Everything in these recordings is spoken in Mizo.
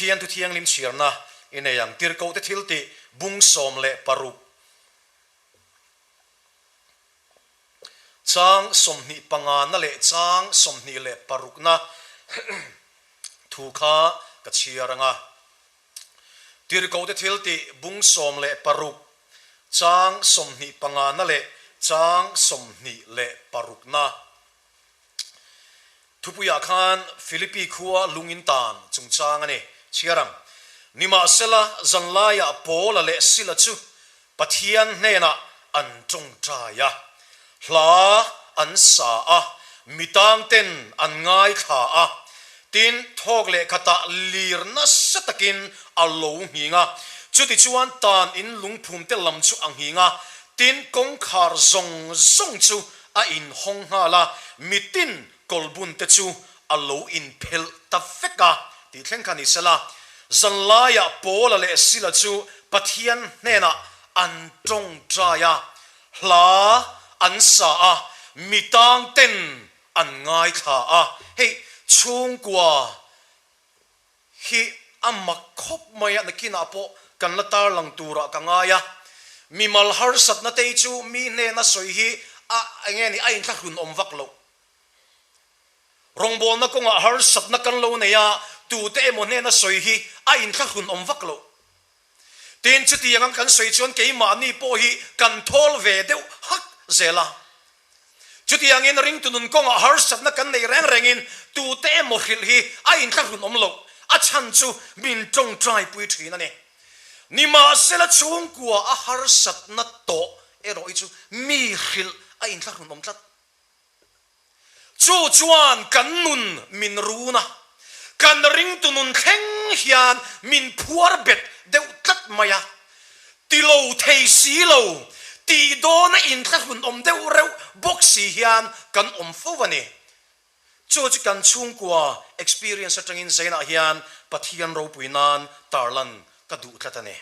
Pathian thu thianghlim chhiarna i nei ang. Tirhkohte thiltih bung 16. Chang 25 na leh chang 26 na thu kha ka chhiar ang a. Tirhkohte thiltih bung 16 chang 25 na leh chang 26 na Thupuiah khan Philippi khua lungin tan chungchang a ni. Chhiar ang. Nimahsela, zanlaiah Paula leh Sila chu Pathian hnenah an tawngtai a, hla an sa a, mitangten an ngaithla a. Tin, thawk leh khatah lir nasa takin a lo nghing a. Chutichuan tan in lungphumte lam chu a nghing a, tin kawngkhar zawng zawng chu a inhawng nghal a, mitin kawlbun te chu a lo inphelh ta vek a tih thleng kha ni sela, zanlaiah Paula leh Sila chu Pathian hnenah an tawngtai a, hla an sa a, mitang ten an ngaithla a, hei chhungkua hi a mak khawp mai a, nakinah pawh kan la tarlang turah ka ngai a, mimal harsatna te hi chu mi hnena sawi hi a enge ni a inthlahrun awm vak loh. Rawngbawlna kawngah harsatna kan lo nei a, tute emaw hnena sawi hi a inthlahrun awm vak loh. Tin, chutiang ang kan sawi chuan keimahni pawh hi kan thawl ve deuh hak zel a. Chutiangin ringtu nun kawngah harsatna kan nei reng rengin tute emaw hrilh hi a inthlahrun awm loh, a chhan chu min tawngtai pui thin a ni. Nimahsela chhungkua a harsatna tawh erawh hi chu mi hrilh a inthlahrun awm tlat. Chu chuan kan nun min run a, kan ringtu nun thleng hian min phuar bet deuh tlat mai a. Ti lo thei si lo, tih dawna inthlahrun awm deuh reuh bawk si hian kan awm fo a ni. Chu chu kan chhungkua experience atangin Zainah hian Pathian ropui nan tarlan ka duh tlat a ni.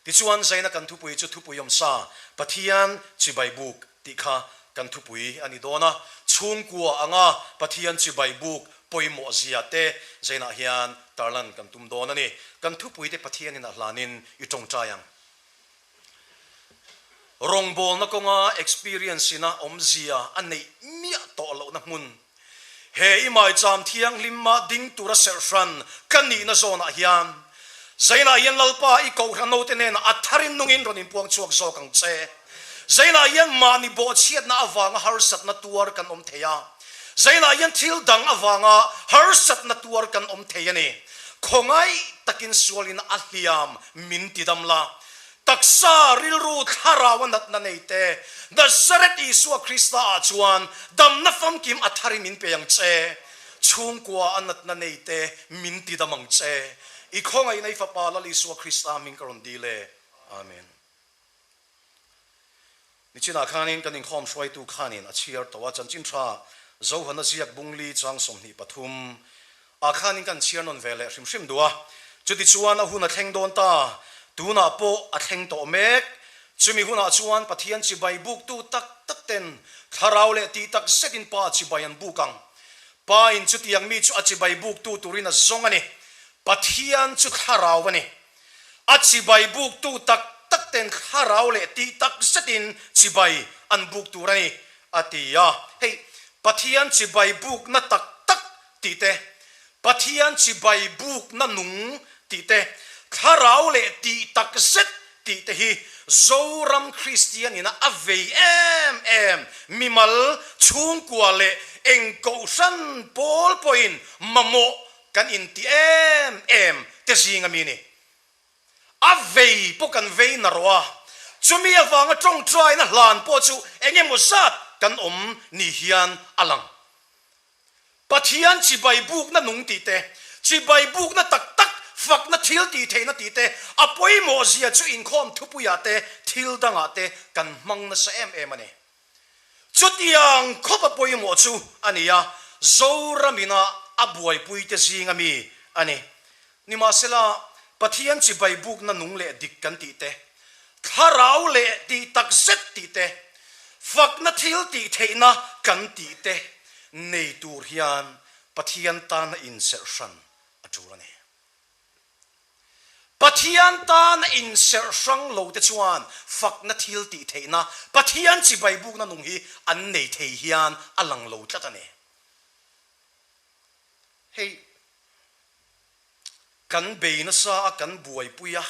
Tichuan Zaina kan thupui chu thupui awmsa Pathian chibai buk tih kha kan thupui a ni dawn a, chhungkua anga Pathian chibai buk pawimawh zia te Zainah hian tarlan kan tum dawn a ni. Kan thupui te Pathianin a hlanin i tawngtai ang. Rawngbawlna kawnga experience ina awmzia a neih miah tawh lohna hmun. He i maicham thianghlimah ding tura serh hran ka nihna zawnah hian Zainah hian Lalpa i kohhran note hnenah a tharin nungin rawn inpuang chhuak zawk ang che. Zainah hian mahni bawhchhiatna avanga harsatna tuar kan awm thei a, Zainah hian thil dang avanga harsatna tuar kan awm thei a ni. Khawngaih takin sualin a hliam min tidam la. Taksa, rilru, thlarau a natna nei te, Nazareth Isua Krista ah chuan damna famkim a thar in min pe ang che. Chhungkua a natna nei te min ti dam ang che. I khawngaihna i Fapa Lal Isua Krista hming ka rawn dil e. Amen. Nichinah khanin kan inkhawm hruaitu khanin a chhiar tawh a, chanchin tha Zohana ziak bungli chang 23 ah khanin kan chhiar nawn ve leh hrim hrim duh a. Chutichuan a hun a thleng dawn ta, tunah pawh a thleng tawh mek. Chumi hunah chuan Pathian chibai buktu tak tak ten thlarau leh tih tak zetin Pa chibai an buk ang. Pa in chutiang mi chu a chibai buktu turin a zawng a ni. Pathian chu thlarau a ni. A chibai buktu tak tak ten thlarau leh tih tak zetin chibai an buk tur a ni, a ti a. Hei, Pathian chibai bukna tak tak tih te, Pathian chibai bukna nung tih te, thlarau leh tih tak zet tih te hi Zoram Kristian ina a vei em em, mimal, chhungkua leh eng kohhran pawl pawhin mamawh kan inti em em te zinga mi ni. A vei pawh kan vei na rawh a, chumi avanga tawngtaina hlan pawh chu eng emaw zat kan awm ni hian a lang. Pathian chibai bukna nung tih te, chibai bukna tak tak, fakna thil tih theihna tih te, a pawimawh zia chu inkhawm thupuiah te, thil dangah te kan hmang nasa em em a ni. Chutiang khawp a pawimawh chu a ni a, Zoramina a buaipuite zinga mi a ni. Nimahsela, Pathian chibai bukna nung leh dik kan tih te, thlarau leh tih tak zet tih te, fakna thil tih theihna kan tih te nei tur hian Pathian tana inserh hran a tul a ni. Pathian tana inserh hrang lo te chuan fakna thil tih theihna, Pathian chibai bukna nung hi an nei thei hian a lang lo tlat a ni. Hei kan bei nasa a, kan buaipui a,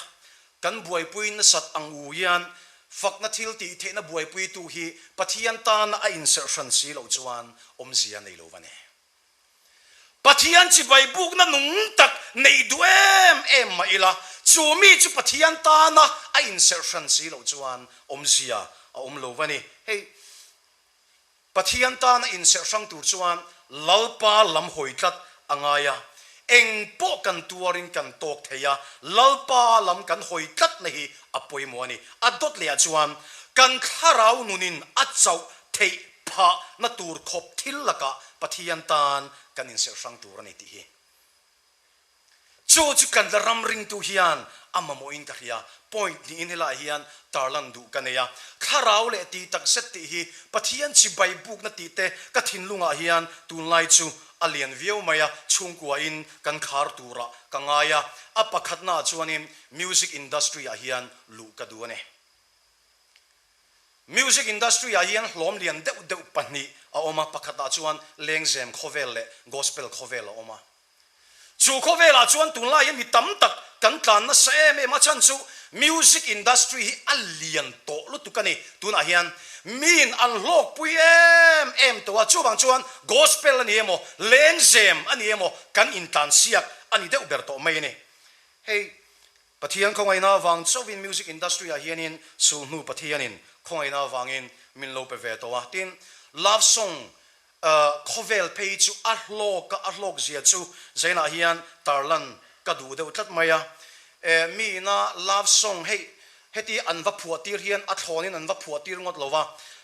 kan buaipui nasat ang u hian fakna thil tih theihna buaipuitu hi Pathian tana a inserh hran si loh chuan awmzia nei lo va ni. Pathian chibai bukna nung tak neih duh em em mah ila, chu mi chu Pathian tana a inserh hran si loh chuan awmzia a awm lo va ni. Hei, Pathian tana inserh hrang tur chuan Lalpa lam hawi tlat a ngai a, eng pawh kan tuarin kan tawk thei a, Lalpa lam kan hawi tlatna hi a pawimawh a ni. A dawt lehah chuan kan thlarau nunin a chauh theih phah na tur khawp thil lakah Pathian tan kan inserh hrang tur a ni tih hi. Chu chu kan la ram ringtu hian a mamawhin ka hria. Point hnihin helaiah hian tarlan duh ka nei a. Thlarau leh tih tak zet tih hi Pathian chibai bukna tih te ka thinlungah hian tunlai chu a lian viau mai a, chhungkuain kan khar turah ka ngai a. A pakhatnaah chuanin music industry ah hian luh ka duh a ni. Music industry ah hian hlawm lian deuh deuh pahnih a awm a, pakhat ah chuan lengzem khawvel leh gospel khawvel a awm a. Chu khawvel ah chuan tunlai hian mi tam tak kan tlan nasa em em a, chhan chu music industry hi a lian tawh lutuk a ni. Tunah hian miin an hlawkpui em em tawh a, chuvang chuan gospel a ni emaw lengzem a ni emaw kan intlan siak a ni deuh ber tawh mai a ni. Hei Pathian khawngaihna avang chauhin music industry ah hianin sulhnu Pathianin khawngaihna avangin min lo pe ve tawh a, tin love song khawvel phei chu a hlawk a, a hlawk zia chu zainah hian tarlan ka duh deuh tlat mai a, mi ina love song hei heti an va phuah tir hian a thlawnin an va phuah tir ngawt lo va,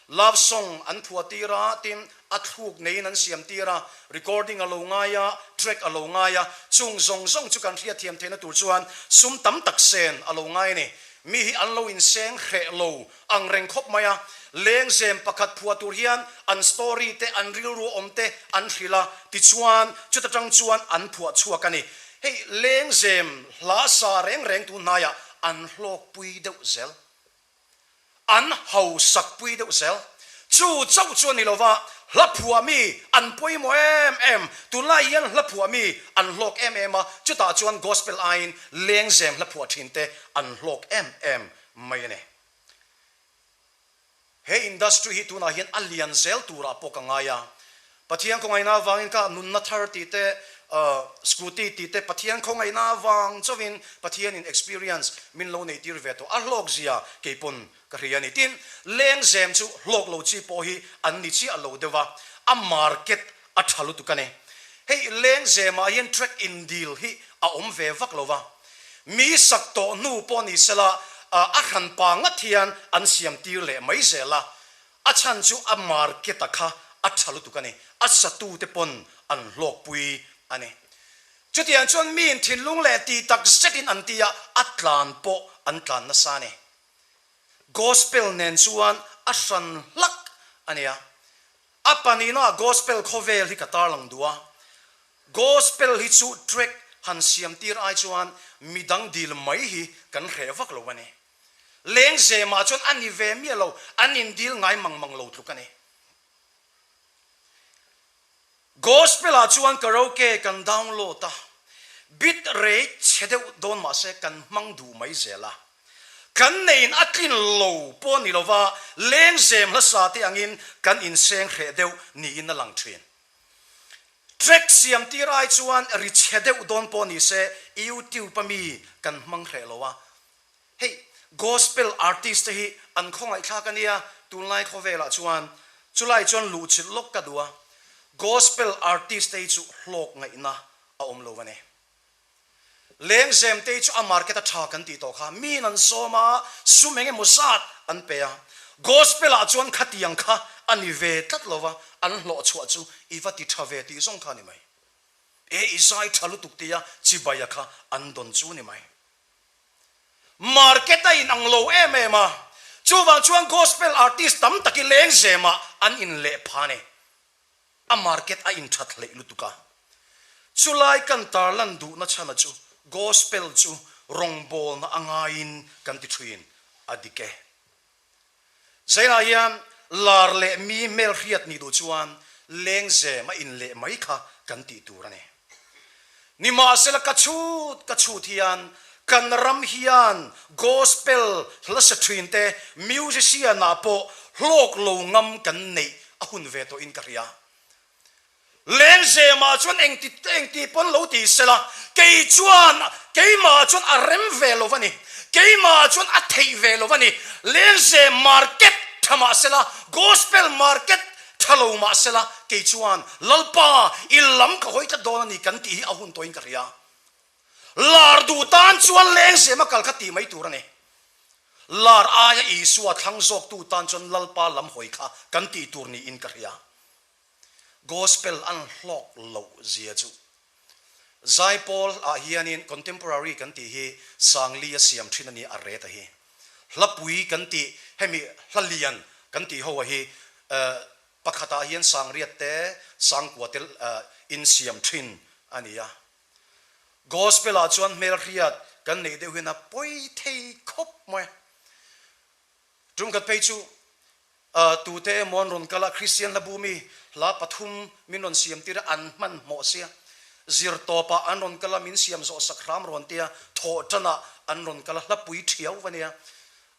love song an phuah tir a, tin A thluk neiin an siam tir a, recording a lo ngai a, track a lo ngai a, chung zawng zawng chu kan hriatthiam theihna tur chuan sum tam tak sen a lo ngai a ni. Mi hi an lo inseng hreh lo ang reng khawp mai a, lengzem pakhat phuah tur hian an story te, an rilru awm te an hrilh a, tichuan chuta tang chuan an phuah chhuak a ni. Hei lengzem hla sa reng reng tun hnaiah an hlawkpui deuh zel. An hausak pui deuh zel. Chu chauh chu a ni lova, hla phuah mi an pawimawh em em. Tunlai hian hla phuah mi an hlawk em em a, chutah chuan gospel aiin lengzem hla phuah thin te an hlawk em em mai a ni. He industry hi tunah hian a lian zel turah pawh ka ngai a. Pathian khawngaihna avangin ka nunna thar tih te, scooty tih te Pathian khawngaihna avang chauhin Pathianin experience min lo neih tir ve tawh. A hlawk zia kei pawn ka hria a ni. Tin, lengzem chu hlawk lo chi pawh hi an ni chiah lo deuh a, a market a tha lutuk a ni. Hei lengzemah hian track in deal hi a awm ve vak lo va, mi sak tawh hnu pawh ni sela a hranpa ngat hian an siam tir leh mai zel a, A chhan chu a market a kha a tha lutuk a ni, a satute pawn an hlawkpui a ni. Chutiang chuan miin thinlung leh ti tak zetin an ti a, a tlan pawh an tlan nasa a ni. Gospel nen chuan a hran hlak a nia. A pahnihna gospel khawvel hi ka tarlang duh a, gospel hi chu track han siam tir ai chuan midang dil mai hi kan hreh vak lo a ni. Lengzemah chuan a ni ve miah lo, an indil ngai mang mang lo tluk a ni. Gospel-ah chuan karaoke kan download a, bit rate chhe deuh dawn mah se kan hmang duh mai zel a. Kan neiin a tlin lo pawh ni lova lengzem hlasa te angin kan inseng hreh deuh niin a lang thin. Track siam tir ai chuan ri chhe deuh dawn pawh ni se YouTube-a mi kan hmang hreh lo a, Hei gospel artist te hi an khawngaihthlak a nia tunlai khawvelah chuan chulai chuan luhchilh lawk ka duh a, gospel artist te hi chu hlawk ngaihna a awm lo a ni. Lengzem te hi chu a market a tha kan tih tawh kha miin an sawm a, sum eng emaw zat an pe a, gospel ah chuan khatiang kha a ni ve tlat lo va, an hlawh chhuah chu i va ti tha ve tih zawng kha a ni mai. E i zai tha lutuk tia chibaia kha an dawn chu a ni mai. Market a in ang lo em em a, chuvang chuan gospel artist tam tak hi lengzemah an in leh pha ni. A market a in that hleih lutuk a. Chulai kan tarlan duhna chhana chu gospel chu. rawngbawlna a ngaiin kan ti thin a dik e. Zainah hian lar leh mi hmelhriat nih duh chuan lengzem a in leh mai kha kan tih tur a ni. Nimahsela ka chhut ka chhut hian kan ram hian gospel hla sa thin te musician ah pawh hlawk lo ngam kan neih a hun ve tawhin ka hria. Lengzemah chuan engti engti pawn lo ti sela, kei chuan keimah chuan a rem ve lo va ni, keimah chuan a theih ve lo va ni. Lengzem market tha mah sela, gospel market tha lo mah sela, kei chuan Lalpa i lam ka hawi tlat dawn a ni kan tih hi a hun tawhin ka hria. Lar duh tan chuan lengzem a kal kha tih mai tur a ni. Lar aia Isua thlang zawktu tan chuan Lalpa lam hawi kha kan tih tur niin ka hria. Gospel an hlawk loh zia chu Zaipawl ah hianin contemporary kan tih hi Sangli a siam thin a ni a reta hi. Hlapui kan tih hemi hla lian kan tih ho a hi pakhat ah hian Sangriat te Sangkua te in siam thin a ni a. Gospel ah chuan hmelhriat kan neih deuh hian a pawi thei khawp mai. Tumkhat phei chu Tute emaw an rawn kal a, Kristian hlabu mi hla pathum min rawn siam tir a, an hmanhmawh sia. Zir tawpah an rawn kal a, min siam zawh sak hram rawn tia, thawh tanah an rawn kal a, hlapui thiau va nia.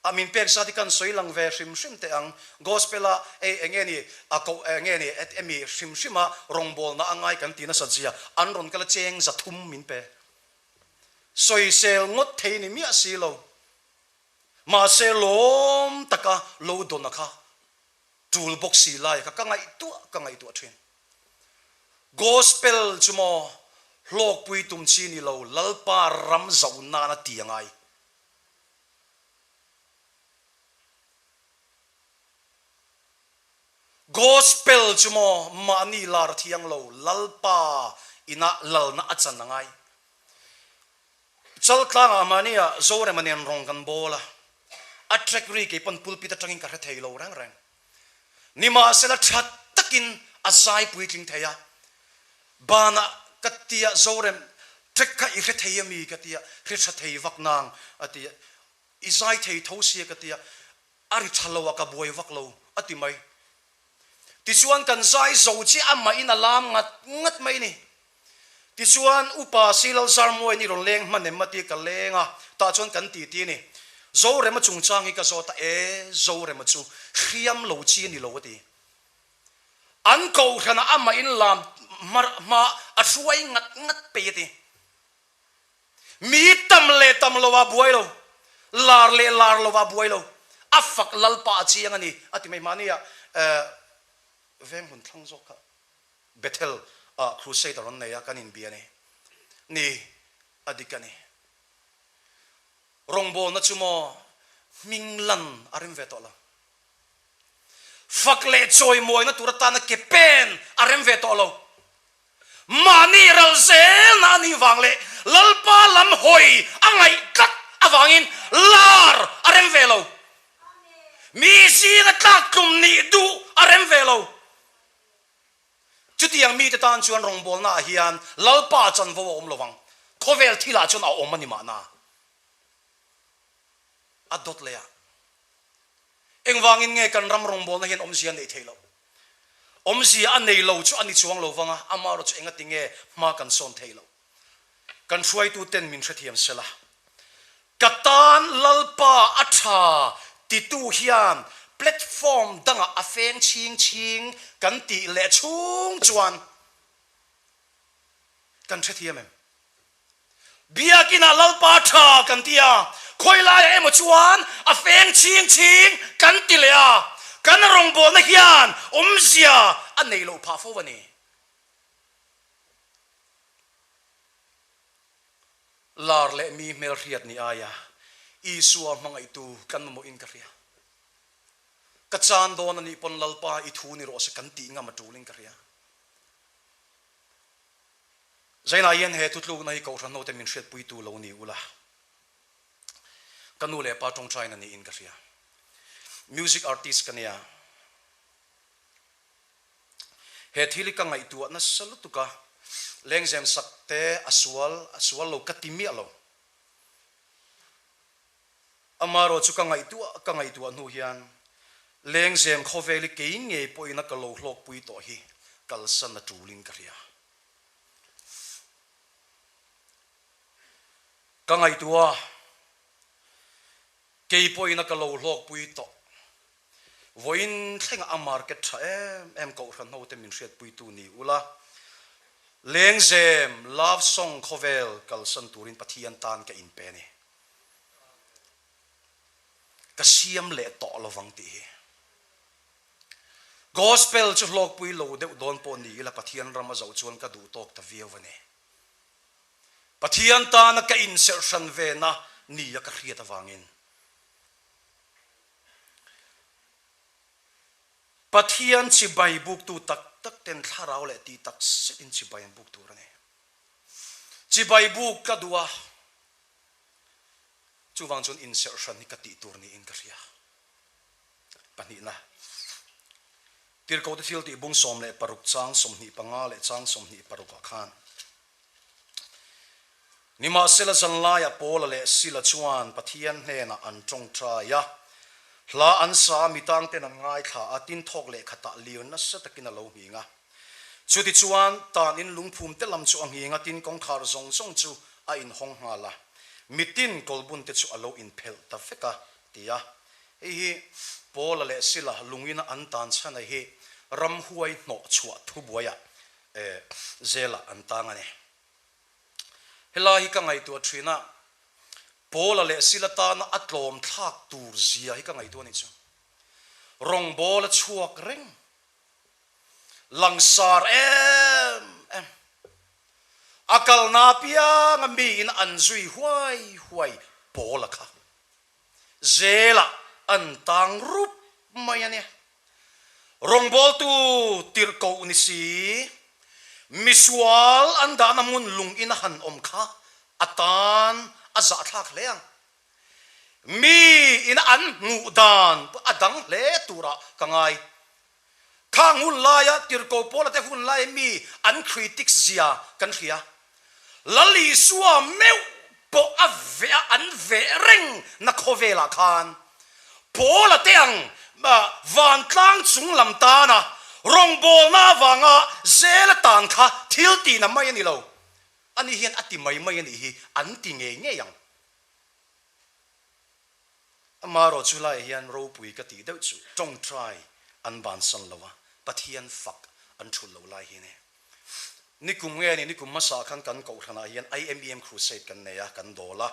A min pek zat hi kan sawi lang ve hrim hrim teh ang. Gospel a ei eng nge ni, a koh eng nge ni, emi hrim hrim a rawngbawlna a ngai kan ti nasat zia, an rawn kal a cheng 300 min pe. Sawisel ngawt thei ni miah si lo. Mahse lawm taka lo dawna kha tul bawk si lai kha ka ngaihtuah ka ngaihtuah thin. Gospel chu maw hlawkpui tum chi ni lo Lalpa ram zauh nana ti a ngai. Gospel chu maw mahni lar thiang lo Lalpa inah lalna a chan a ngai. Chaltlangah mahnia Zorema nen rawng kan bawl a, a track ri kei pawn pulpit atangin ka hre thei lo reng reng. Nimahsela tha takin a zai puitling thei a, banah ka tia Zorem track kha i hre thei ami ka tia, hre tha thei vak nang a tia, i zai thei tho sia ka tia, a ri tha lo a ka buai vak lo a ti mai. Tichuan kan zai zo chiah amahin a lam ngat ngat mai ni. Tichuan Upa Silal Zarmuain i rawn leng hman em a ti ka leng a, tah chuan kan ti ti a ni. Zorema chungchang hi ka zawt a, e Zorema chu hriam lo chi a ni lo a ti. An kohhranah amahin lam hma a hruai ngat ngat pei a ti. Mi tam leh tam lo ah buai lo, lar leh lar lo ah buai lo, a fak Lalpa a chiang a ni a ti mai. Mahni ah veng hmun thlang zawk kha Bethel ah crusade a rawn nei a, kan inbia a ni. Ni, a dik a ni. Rawngbawlna chu maw hming lan a rem ve tawh lo. Fak leh chawimawina tur atana ke pen a rem ve tawh lo. Mahni ral zelna a nih vang leh Lalpa lam hawi a ngaih tlat avangin lar a rem ve lo. Mi zinga tlaktlum nih duh a rem ve lo. Chutiang mite tan chuan rawngbawlna ah hian Lalpa chanvo a awm lo vang. Khawvel thilah chuan a awm a ni mahna. A dawt leh a. Engvangin nge kan ram rawngbawlna hian awmzia a neih theih loh? Awmzia a nei lo chu a ni chuang lo vang a, amaherawh chu engati nge hma kan sawn theih loh? Kan hruaituten min hrethiam sela, ka tan Lalpa a tha titu hian platform dangah a feng chhing chhing kan tih leh chhung chuan kan hrethiam em? Biakinah Lalpa tha kan ti a, khawi laiah emaw chuan a feng chhing chhing kan ti leh a, kan rawngbawlna hian awmzia a nei loh phah fo a ni. Lar leh mi hmelhriat ni aia Isua hmangaihtu kan mamawhin ka hria. Ka chan dawn a nih pawn Lalpa i thu ni rawh se kan tih ngam a tulin ka hria. Zainah hian he thutlukna hi Kohhran hote min hriatpuitu lo ni ula, ka nu leh pa tawngtaina niin ka hria. Music artist ka nia. He thil hi ka ngaihtuah nasa lutuk a, lengzem sak te a sual, a sual lo ka ti miah lo. Amaherawh chu ka ngaihtuah ka ngaihtuah hnu hian lengzem khawvel hi kei ngei pawhin a ka lo hlawkpui tawh hi kalsan a tulin ka hria. Ka ngaihtuah a, kei pawhin a ka lo hlawkpui tawh. Vawiin thlengah a market tha em em Kohhran hote min hriatpuitu ni ula, lengzem love song khawvel kalsan turin Pathian tan ka inpe a ni. Ka siam leh tawh lovang tih hi. Gospel chu hlawkpui lo deuh dawn pawh ni ila Pathian ram a zoh chuan ka duh tawk ta viau a ni. Pathian tana ka inserh hran vena nia ka hriat avangin. Pathian chibai buktu tak tak ten thlarau leh tih tak zetin chibai an buk tur a ni. Chibai buk ka duh a, chuvang chuan inserh hran hi ka tih tur niin ka hria. Pahnihna, Tirhkohte thil tih bung 16 chang 25 leh chang 26 ah khan Nimahsela zanlaiah Paula leh Sila chuan Pathian hnenah an tawngtai a, hla an sa a, mitangten an ngaithla a, tin thawk leh khatah lir nasa takin a lo nghing a. Chutichuan, tanin lungphum te lam chu a nghing a, tin kawngkhar zawng zawng chu a inhawng nghal a, mitin kawlbun te chu a lo inphelh ta vek a, ti a. Hei hi Paula leh Sila lungina an tan chhan a hi ramhuai hnawh chhuah thubuaiah zelah an tang a ni. Helai hi ka ngaihtuah thin a, Paula leh Sila tana a tlawm thlak tur zia hi ka ngaihtuah a nih chu. Rawngbawl a chhuak reng, langsar em em, a kalna apianga miin an zui huai huai Paula kha Zelah an tang rup mai a nia. Rawngbawltu tirhkoh ni si, misual an dahna hmun lung in a han awm kha a tan a zahthlak hle ang. Mi ina an hmuh dan pawh a dang hle turah ka ngai. Khang hun laia tirhkoh Paula te hun laia mi an critics zia kan hria. Lal Isua meuh pawh a veh a, an veh reng na khawvelah khan Paula te ang vantlang chung lam tana rawngbawlna avanga zel a tan kha thil tihna mai a ni lo. Ani hian a ti mai mai a nih hi an ti ngei ngei ang. Amaherawh chu laiah hian ropui ka tih deuh chu tawngtai an bansan lo a, Pathian fak an thulh lo lai hi a ni. Nikum nge ni, nikum hmasa khan kan kohhranah hian IMEM Crusade kan nei a, kan dawl a.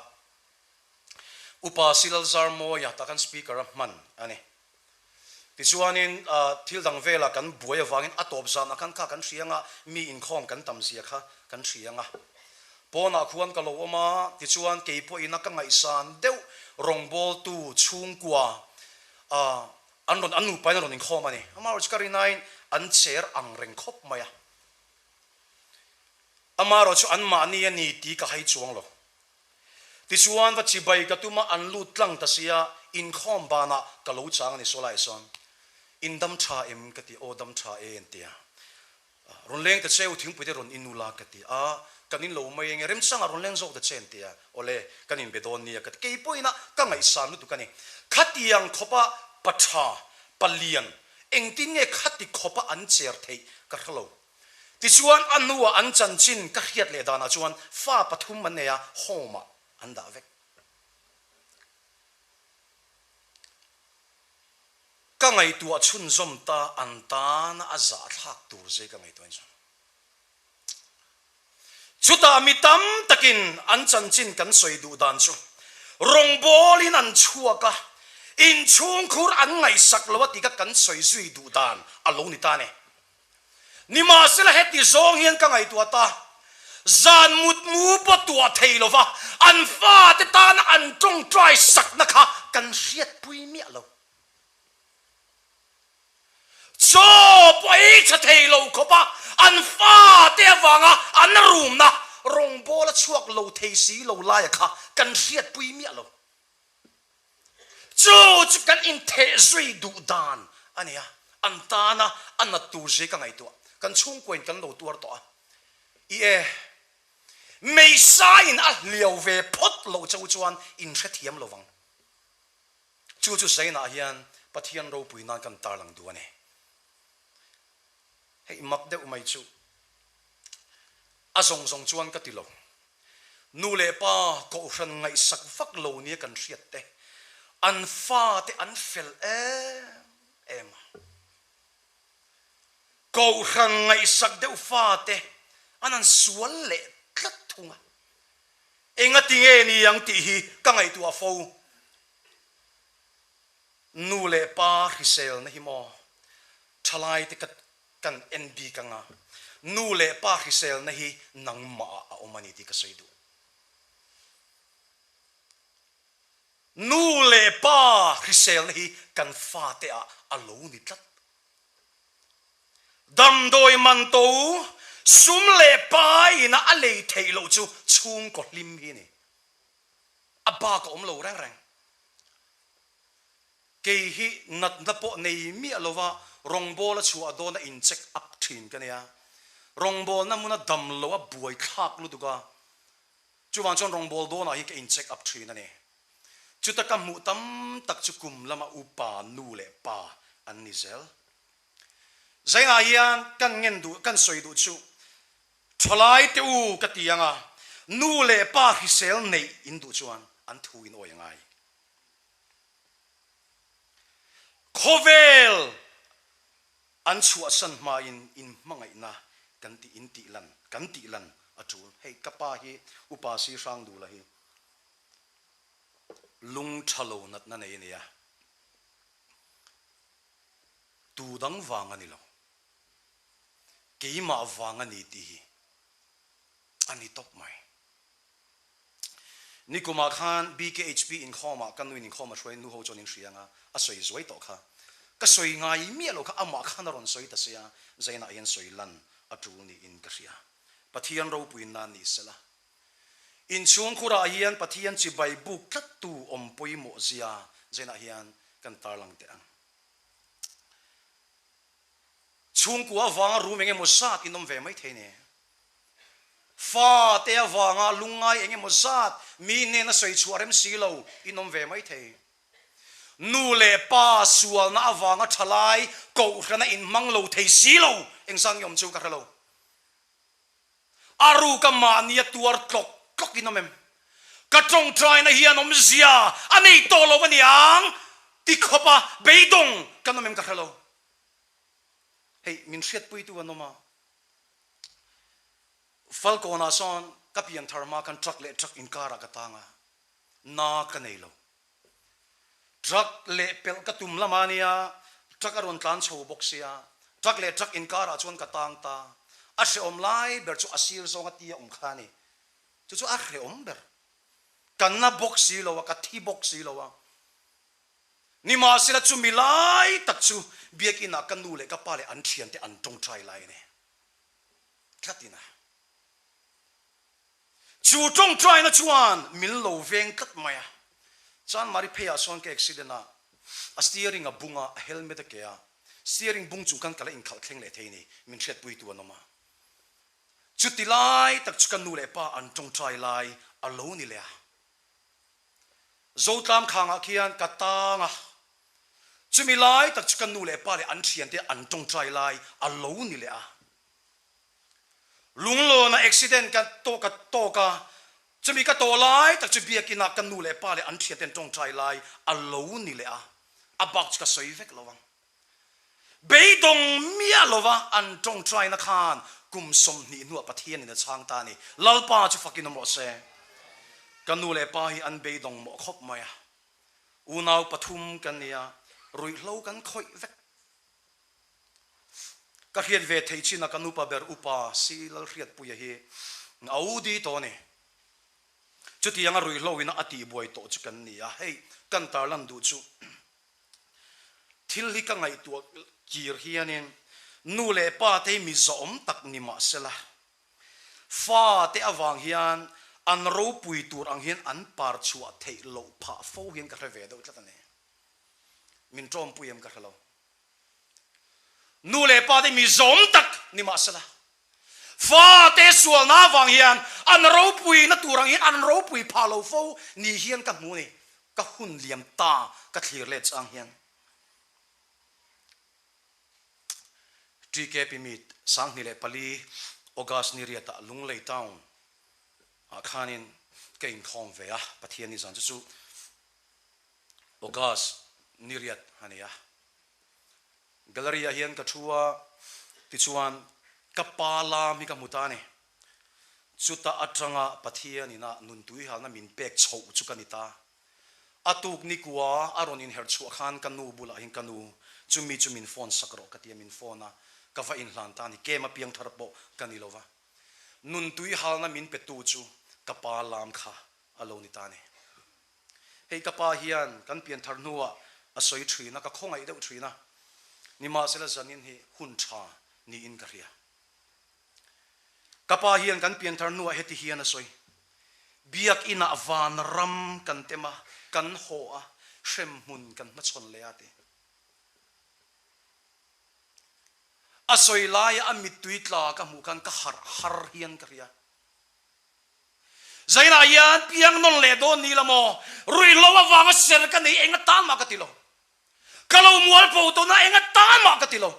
Upa Silalzarmawia tah khan Speaker a hman a ni. Tichuanin thil dang velah kan buai avangin a tawp zanah khan kha kan hria anga mi inkhawm kan tam zia kha kan hria anga pawnah khuan ka lo awm a, tichuan kei pawhin a ka ngaihsan deuh rawngbawltu chhungkua an rawn an nupain an rawn inkhawm a ni. Amaherawhchu ka rinain an cher ang reng khawp mai a, amaherawhchu anmahni a ni tih ka hai chuang lo. Tichuan va chibai ka tum a, an lut tlang ta sia, inkhawm banah ka lo chang a ni Sawlai sawn in dam tha em ka ti, aw dam tha e an ti a, rawn leng ta che u thingpui te rawn in ula ka ti a, kan in lo mai enge remchangah rawn leng zawk ta che an ti a, awle kan inbe dawn nia ka ti, kei pawhin a ka ngaihsan lutuk a ni, khatiang khawpa pa tha, pa lian, engtin nge khati khawpa an cher theih ka hre lo. Tichuan a hnuah an chanchin ka hriat leh danah chuan fa pathum an nei a, home ah an dah vek. Ka ngaihtuah chhunzawm ta an tana a zahthlak tur zai ka ngaihtuah in chuan. Chutah mi tam takin an chanchin kan sawi duh dan chu rawngbawlin an chhuak a, inchhungkhur an ngaihsak lo a ti kha kan sawi zui duh dan a lo ni ta ne. Nimahsela heti zawng hian ka ngaihtuah ta, zan mutmu pawh tuah thei lova an fate tana an tawngtai sakna kha kan hriatpui miah lo. Chaw pawh ei tha thei lo khawpa an fate avanga an rumna rawngbawl a chhuak lo thei si lo laia kha kan hriatpui miah lo. Chu chu kan intheh zui duh dan a ni a, an tana a nat tur zia ka ngaihtuah. Kan chhungkuain kan lo tuar tawh a, i e, Meisaiin a hliau ve phawt loh cheu chuan in hrethiam lo vang. Chu chu zainah hian Pathian ropui nan kan tarlang duh a ni. Hei mak deuh mai chu a zawng zawng chuan ka ti lo. Nu leh pa kohhran ngaihsak vak lo nia kan hriat te, an fate an fel em em a. Kohhran ngaihsak deuh fate an han sual leh tlat thung a. Engati nge ni ang tih hi ka ngaihtuah fo. Nu leh pa hriselna hi maw thalaite ka kan en bik anga nu leh pa hriselna hi nangmah ah a awm a ni tih ka sawi duh. Nu leh pa hriselna hi kan fate ah a lo ni tlat. Damdawi man to sum leh pai ina a lei theih loh chu chhungkaw hlim hi a ni. A bak a awm lo reng reng. Kei hi natna pawh nei miah lova rawngbawla chhuah dawna in check up thin ka nia. Rawngbawlna hmuna dam lo a buai thlak lutuk a, chuvang chuan rawngbâwl dawnah hian ka in check up thin a ni. Chuta ka hmuh tam tak chu kum lama upa nu leh pa an ni zel. Zainah hian kan ngen duh, kan sawi duh chu thalai te u ka ti ang a, nu leh pa hrisel neih in duh chuan an thu in awi a ngai. Khawvel an chhuahsan hmain in hmangaihna kan tih in tih lan kan tih lan a tul. Hei ka pa hi upa si Hrangdula hi lung tha lo natna nei a nia. Tu dang vang a ni lo. Keimah vang a ni tih hi a ni tawp mai. Nikumah khan BKHP inkhawmah ka nuin inkhawm a hruai nuho chuan in hria anga a sawi zuai tawh kha. Ka sawi ngai miah lo kha amah khan a rawn sawi ta sia, Zainah hian sawi lan a tul niin ka hria. Pathian ropuiin nan ni sela. Inchhungkhurah hian Pathian chibai buk tlattu awm pawimawh zia Zainah hian kan tarlang teh ang. Chhungkua avanga rum eng emaw zat in awm ve mai thei ni. Fa te avanga lungngai eng emaw zat mi hnena sawi chhuah rem si lo in awm ve mai thei. Nu leh pa sualna avanga thalai kohhrana inhmang lo thei si lo engzat nge awm chu ka hre lo. A ruka mahnia tuar tlawk tlawk in awm em? Ka tawngtaina hian awmzia a nei tawh lo a niang ti khawpa beidawng kan awm em ka hre lo. Hei min hriatpuitu an awm a. Falkawnah sawn ka pian thar hma khan truck leh truck inkarah ka tang a, na ka nei lo. Truck leh pelh ka tum lamah nia, truck a rawn tlan chho bawk sia, truck leh truck inkarah chuan ka tang ta. A hrehawm lai ber chu a sir zawnga tia awm kha a ni. Chu chu a hrehawm ber. Ka na bawk si lo a, ka thi bawk si lo a. Nimahsela chumi lai tak chu biakinah ka nu leh ka pa leh an thiante an tawngtai lai a ni. Tlatin a. Chu tawngtaina chuan min lo veng tlat mai a. Chanmari pheiah sawn ka accident a, a steering a bung a, a helmet a ke a, steering bung chung khan ka la inkhalh thleng leh thei ni, min hriatpuitu an awm a. Chuti lai tak chu ka nu leh pa an tawngtai lai a lo ni leh a. Zotlam khangah khian ka tang a, chumi lai tak chu ka nu leh pa leh an thiante an tawngtai lai a lo ni leh a. Lunglawna accident ka tawh ka tawk a, chumi ka tawh lai tak chu biakinah ka nu leh pa leh an thiante an tawngtai lai a lo ni leh a, a bak chu ka sawi vek lo ang. Beidawng miah lova an tawngtaina khan kum 20 hnuah Pathianin a chhang ta a ni. Lalpa chu fakin awm rawh se. Ka nu leh pa hi an beidawng mawh khawp mai a. Unau pathum kan ni a, ruihhlo kan khawih vek. Ka hriat ve thei chin a ka nupa ber upa si Lalhriatpuia hi a UD tawh a ni. Chutianga ruihhlo ina a tihbuai tawh chu kan ni a, hei kan tarlan duh chu. Thil hi ka ngaihtuah kir hianin nu leh pa te hi mi zawhawm tak ni mah sela, fa te avang hian an ropui tur ang hian an par chhuah theih loh phah fo hian ka hre ve deuh tlat a ni. Min tawmpui em ka hre lo. Nu leh pa te mi zawhawm tak ni mah sela, fa te sualna avang hian an ropui na tur ang hian an ropui phah lo fo ni hian ka hmu a ni. Ka hun liam ta ka thlir let chang hian TKP Meet 2004 August ni riatah Lunglei Town ah khanin ka inkhawm ve a, Pathian ni zan chu chu August ni riat a ni a. Gallery ah hian ka thu a, tichuan ka pa lam hi ka hmu ta a ni. Chuta atanga Pathian ina nun tuihalna min pek chhoh chu ka ni ta. A tuk nikua a rawn inherh chhuah khan ka nu bulah hian ka nu chumi chu min phone sak rawh ka ti a, min phone a, ka va inhlan ta a ni. Kem a piang thar pawh ka ni lo va. Nun tuihalna min petu chu ka pa lam kha a lo ni ta a ni. Hei ka pa hian kan pian thar hnuah a sawi thin a, ka khawngaih deuh thin a, nimahsela zanin hi hun tha niin ka hria. Ka pa hian kan pian thar hnuah heti hian a sawi, Biakinah vanram kan tem a, kan haw a, hremhmun kan hmachhawn leh a ti. A sawi laia a mittui tla ka hmuh khan ka harh har hian ka hria. Zainah hian piang nawn leh dawn ni la maw? Ruihhlo avanga ser ka nei eng atan mah ka ti lo. Ka lo mualpho tawhna eng atan mah ka ti lo.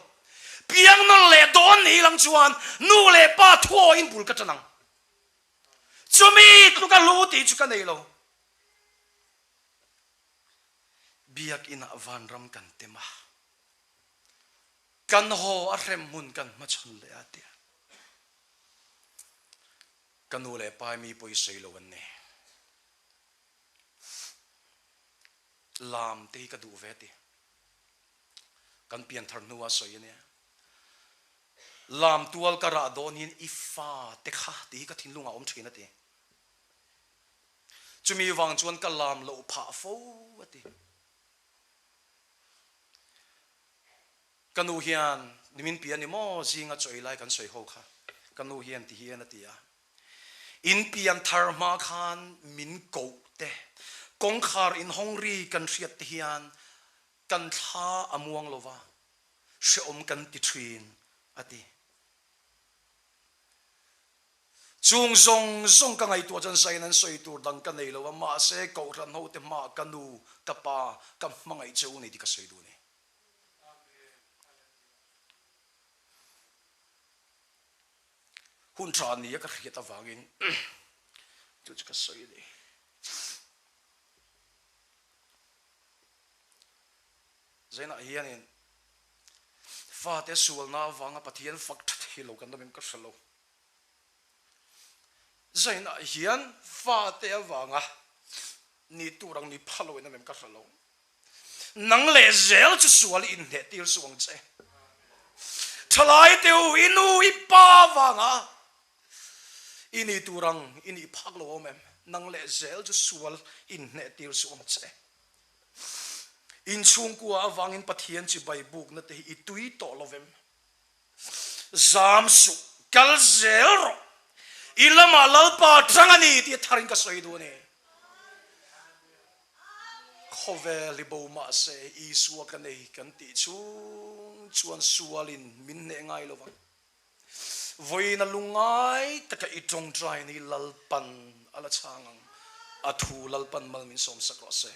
Piang nawn leh dawn ni lang chuan nu leh pa thuawiin bul ka tan ang. Chumi tluka hlu tih chu ka nei lo. Biakinah vanram kan tem a, kan haw a hremhmun kan hmachhawn leh a tia. Ka nu leh pa hi mi pawisawi lo an ni. Lam te hi ka duh ve ti. Kan pianthar hnua sawi a nia. Lam tual ka rah dawn hian i fa te kha tih hi ka thinlungah awm thin a ti. Chumi vang chuan ka lam loh phah fo a ti. Ka nu hian nimin pian ni maw zinga chawi lai kan sawi ho kha ka nu hian ti hian a ti a. In pian thar hma khan min koh te, kawngkhar inhawng ri kan hriat te hian kan thla a muang lo va, hrehawm kan ti thin, a ti. Chung zawng zawng ka ngaihtuah chuan zain an sawi tur dang ka nei lo a, mahse kohhran hote hmaah ka nu, ka pa, ka hmangaih che u ni tih ka sawi duh a ni. Hun tha nia ka hriat avangin chu chu ka sawi a ni. Zainah hianin fate sualna avanga Pathian fak tha thei lo kan awm em ka hre lo. Zainah hian fate avanga ni tur ang ni pha lo in awm em ka hre lo. Nang leh zel chu sual i inhneh tir suh ang che. Thalai te u, i nu i pa vanga i ni tur ang i nih phak lo awm em? Nang leh zel chu sual i inhneh tir suh ang che. Inchhungkua avangin Pathian chibai bukna te hi i tui tawh lo vem? Zam suh, kal zel rawh. I lamah Lalpa tang a ni tih a tharin ka sawi duh a ni. Khawvel hi bo mah se Isua ka nei kan tih chhung chuan sualin min hneh ngai lo vang. Vawiin a lungngai taka i tawngtai ni Lalpan a la chhang ang. A thu Lalpan mal min sawmsak rawh se.